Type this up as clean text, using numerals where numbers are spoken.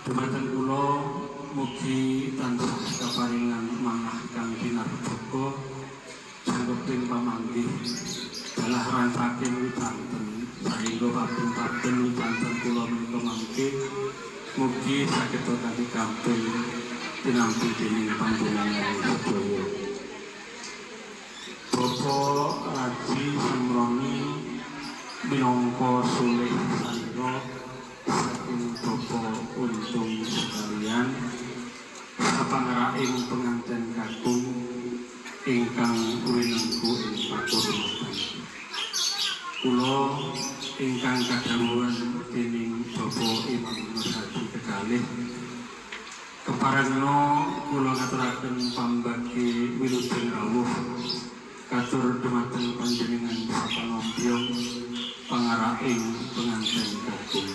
Dumateng kula mugi tansah kaparingan manah kang pinarjaba jangkeping pamanggih dalah rancaking wicanten sahingga paben-paben wicanten kula menika mangke mugi saged kanthi gampil tinampi dening panjenengan sedaya. Bapak Raji Semroni minangka sulih salira saking Bapak Untung sekalian sapangeraking penganten kakung ingkang winengku ing pakurmatan. Kula ingkang kadhawuhan dening Bapak Imam Nurhadi kekalih keparengna kula ngaturaken pambagi wilujeng rawuh katur dumateng panjenengan sapangombyong pangaraking penganten kakung.